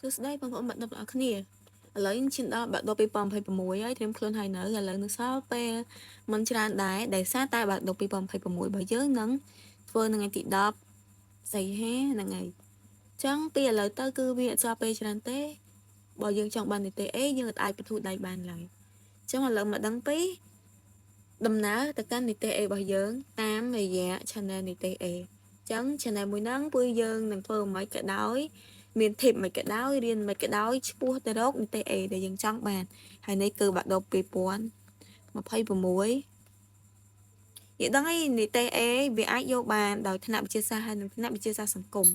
សួស្តីបងប្អូនមិត្តទាំងអស់គ្នាឥឡូវយើងឈានដល់បាក់ឌុប2026ហើយត្រៀមខ្លួនហើយនៅឥឡូវនៅសល់ពេលមិនច្រើនដែរដោយសារតែបាក់ឌុប2026របស់យើងនឹងធ្វើនៅថ្ងៃទី10សីហាហ្នឹងហើយចឹងពីឥឡូវទៅគឺវាអត់សល់ពេលច្រើនទេបើយើងចង់បាននីតិ A យើងអាចបន្ធូរដៃបានឡើយចឹងឥឡូវមកដឹងពីដំណើរទៅកាន់នីតិ A របស់យើងតាមរយៈ Channel នីតិ A ចឹង Channel មួយហ្នឹងគឺយើងនឹងធ្វើមិនក៏ដោយមាន tip មិនក៏ដោយរៀនមិនក៏ដោយឆ្ពោះទៅរកនិទេស A ដែលយើងចង់បានហើយនេះគឺបាក់ឌុប2026និយាយដឹងឯនិទេស A វាអាចយកបានដោយថ្នាក់វិទ្យាសាស្ត្រហើយនិងថ្នាក់វិទ្យាសាស្ត្រសង្គម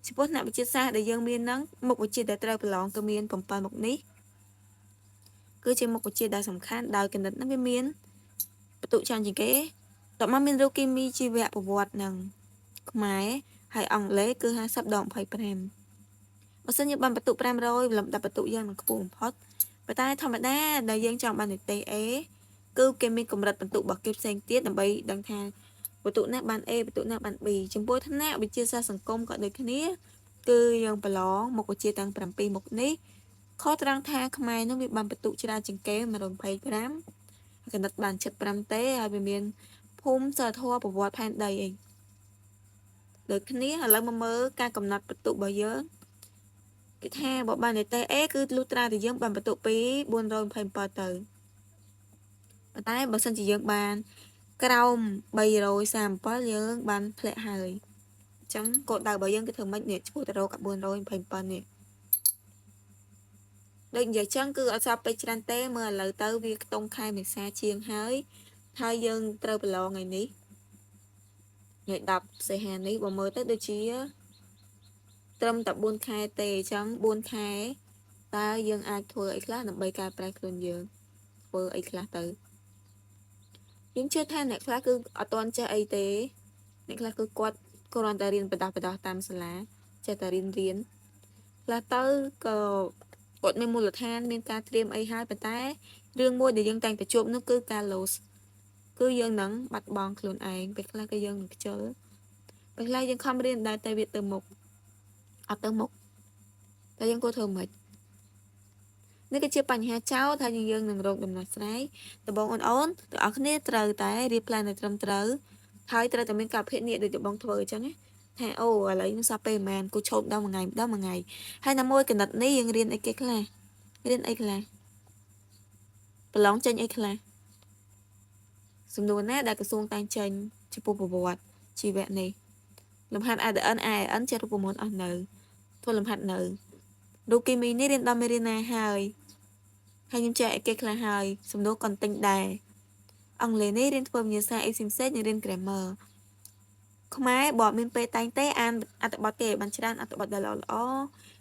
ចំពោះថ្នាក់វិទ្យាសាស្ត្រដែលយើងមានហ្នឹងមុខវិជ្ជាដែលត្រូវប្រឡងគឺមាន7មុខនេះគឺជាមុខវិជ្ជាដែលសំខាន់ដោយគណិតហ្នឹងវាមានបន្ទុកច្រើនជាងគេតមកមានរូបគីមីជីវប្រវត្តិនិងខ្មែរហើយអង់គ្លេសគឺ50ដល់25បើសិនយើងបានបន្ទុក500លំដាប់បន្ទុកយើងនឹងខ្ពស់បំផុតប៉ុន្តែធម្មតាដែលយើងចង់បាននិទេស A គឺគេមានកម្រិតបន្ទុករបស់គេផ្សេងទៀតដើម្បីដឹងថាបន្ទុកណាបាន A បន្ទុកណាបាន B ចំពោះថ្នាក់វិទ្យាសាស្ត្រសង្គមក៏ដូចគ្នាគឺយើងប្រឡងមុខវិជ្ជាទាំង7មុខនេះខុសត្រង់ថាខ្មែរនោះវាបានបន្ទុកច្រើនជាងគេ125គណិតបាន75ទេហើយវាមានភូមិសិលធម៌ប្រវត្តិផែនដីអីដូចគ្នាឥឡូវមកមើលការកំណត់បន្ទុករបស់យើងគេថាបើបាននិទេស A គឺលុះត្រាតែយើងបានបន្ទុកពី427ទៅប៉ុន្តែបើសិនជាយើងបានក្រោម337យើងបានធ្លាក់ហើយអញ្ចឹងគោលដៅរបស់យើងគឺធ្វើម៉េចនេះឆ្ពោះទៅរក427នេះដូចនិយាយចឹងគឺអត់សល់ពេកច្រើនទេមើលឥឡូវទៅវាខ្ទង់ខែមេសាជាងហើយហើយយើងត្រូវប្រឡងថ្ងៃនេះថ្ងៃ10សីហានេះបើមើលទៅដូចជាត្រឹមតែ4ខែទេអញ្ចឹង4ខែតើយើងអាចធ្វើអីខ្លះដើម្បីកែប្រែខ្លួនយើងធ្វើអីខ្លះទៅយើងជឿថាអ្នកខ្លះគឺអត់ទាន់ចេះអីទេអ្នកខ្លះគឺគាត់គ្រាន់តែរៀនបដោះបដោះតាមសាលាចេះតែរៀនរៀនខ្លះទៅក៏គាត់មានមូលដ្ឋានមានការត្រៀមអីហើយប៉ុន្តែរឿងមួយដែលយើងតែងតែជួបនោះគឺការ lose គឺយើងនឹងបាត់បង់ខ្លួនឯងពេលខ្លះក៏យើងនឹងខ្ជិលពេលខ្លះយើងខំរៀនដែរតែវាទៅមុខអត់ទៅមុខតែយើងគួរធ្វើម៉េចនេះគឺជាបញ្ហាចោលថាយើងនឹងរកដំណោះស្រាយដំបងអូនអូនទាំងអស់គ្នាត្រូវតែរៀប plan ឲ្យត្រឹមត្រូវហើយត្រូវតែមានការភិនិដូចបងធ្វើអញ្ចឹងណាថាអូឥឡូវខ្ញុំសល់ពេលប្រហែលគូឈប់ដល់មួយថ្ងៃដល់មួយថ្ងៃហើយណាមួយកណិតនេះយើងរៀនអីគេខ្លះរៀនអីខ្លះប្រឡងចេញអីខ្លះសំណួរណាដែលក្រសួងតែងចេញចំពោះប្រវត្តិជីវៈនេះលំហាត់ ADN AIN ចេះរូបមន្តអស់នៅធ្វើលំហាត់នៅរូបគីមីនេះរៀនដល់មេរៀនណាហើយហើយខ្ញុំចេះអីគេខ្លះហើយសំណួរកន្ទិញដែរអង់គ្លេសនេះរៀនធ្វើវិញ្ញាសាអីផ្សេងៗនិងរៀន grammar ខ្មែរបើមានពេលតែងទេអានអត្ថបទគេបានច្រើនអត្ថបទដែលល្អល្អ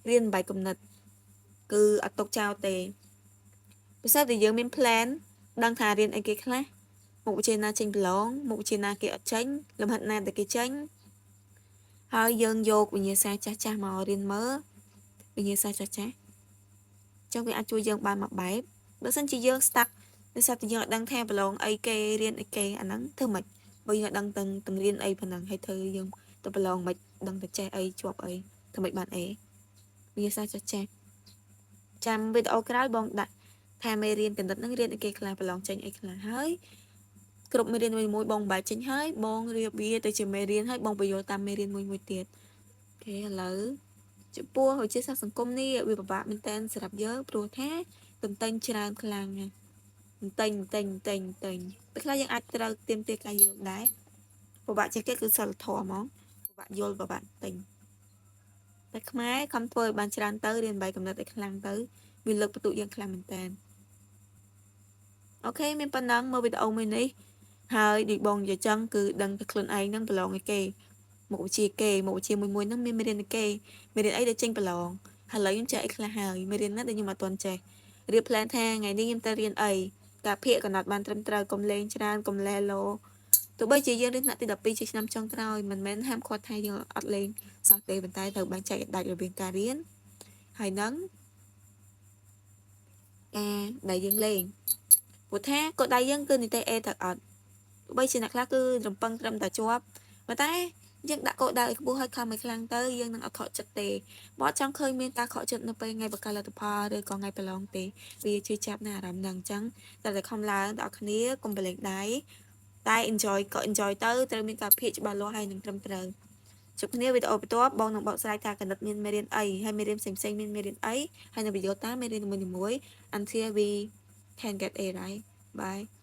រៀនបាយគំនិតគឺអត់ຕົកចោលទេពិសេសតែយើងមាន plan ដឹងថារៀនអីគេខ្លះមុខវិជ្ជាណាចេញប្រឡងមុខវិជ្ជាណាគេអត់ចេញលំហាត់ណាដែលគេចេញហើយយើងយកវិញ្ញាសាចាស់ចាស់មករៀនមើលវិញ្ញាសាចាស់ចាស់ចឹងវាអាចជួយយើងបានមួយបែបបើសិនជាយើង stuck ដោយសារតែយើងអត់ដឹងថាប្រឡងអីគេរៀនអីគេអាហ្នឹងធ្វើម៉េចបើយើងអត់ដឹងទាំងទាំងរៀនអីប៉ុណ្ណឹងហើយធ្វើយើងទៅប្រឡងមិនដឹងតែចេះអីជាប់អីធ្វើម៉េចបានអីវិញ្ញាសាចាស់ចាស់ចាំវីដេអូក្រោយបងដាក់ថាមេរៀនកណិតហ្នឹងរៀនអីគេខ្លះប្រឡងចេញអីខ្លះហើយគ្រប់មេរៀនមួយមួយបងបែកចេញហើយបងរៀបវាទៅជាមេរៀនហើយបងបញ្យល់តាមមេរៀនមួយមួយទៀតអូខេឥឡូវចំពោះវិទ្យាសាស្ត្រសង្គមនេះវាពិបាកមែនតើសម្រាប់យើងព្រោះថាតន្តែងច្រើនខ្លាំងណាស់តែងតែងតែងតែងពេលខ្លះយើងអាចត្រូវទៀមទាការយល់ដែរពិបាកជាងគេគឺសិលធម៌ហ្មងពិបាកយល់ពិបាកទិញតែខ្មែរខំធ្វើឲ្យបានច្រើនទៅរៀនបាយកំណត់ឲ្យខ្លាំងទៅវាលើកបន្ទុកយើងខ្លាំងមែនតើអូខេមានប៉ុណ្ណឹងមើលវីដេអូមួយនេះហើយដូចបងនិយាយចឹងគឺដឹងតែខ្លួនឯងហ្នឹងប្រឡងឲ្យគេមុខវិជ្ជាគេមុខវិជ្ជាមួយមួយហ្នឹងមានមេរៀនគេមេរៀនអីដែលចេញប្រឡងឥឡូវខ្ញុំចេះអីខ្លះហើយមេរៀនណាដែលខ្ញុំអត់ទាន់ចេះរៀប plan ថាថ្ងៃនេះខ្ញុំត្រូវរៀនអីការភាកកំណត់បានត្រឹមត្រូវកុំលេងច្រើនកុំលែឡូទោះបីជាយើងរៀនថ្នាក់ទី12ជាឆ្នាំចុងក្រោយមិនមែនហាមឃាត់ថាយើងអត់លេងសោះទេប៉ុន្តែត្រូវបែងចែកឲ្យដាច់រវាងការរៀនហើយនឹងការដែលយើងលេងព្រោះថាគោលដៅយើងគឺនិទេស A ទៅអត់ទោះបីជាអ្នកខ្លះគឺរំពឹងត្រឹមតែជាប់ប៉ុន្តែ យើងដាក់គោលដៅឲ្យខ្ពស់ហើយខំឲ្យខ្លាំងទៅយើងនឹងអត់ខកចិត្តទេបើអត់ចង់ឃើញមានការខកចិត្តនៅពេលថ្ងៃបង្កើតលទ្ធផលឬក៏ថ្ងៃប្រឡងទេវាជឿចាប់ណាអារម្មណ៍ហ្នឹងអញ្ចឹងតែតែខំឡើងដល់គ្នាកុំប្រឡែងដៃតែ enjoy ក៏ enjoy ទៅត្រូវមានការភាគច្បាស់លាស់ហើយនឹងត្រឹមត្រូវជួបគ្នាវីដេអូបន្ទាប់បងនឹងបកស្រាយថាគណិតមានមេរៀនអីហើយមេរៀនផ្សេងៗមានមេរៀនអីហើយនឹងបញ្យល់តាមមេរៀននីមួយៗ until we can get A, right? Bye.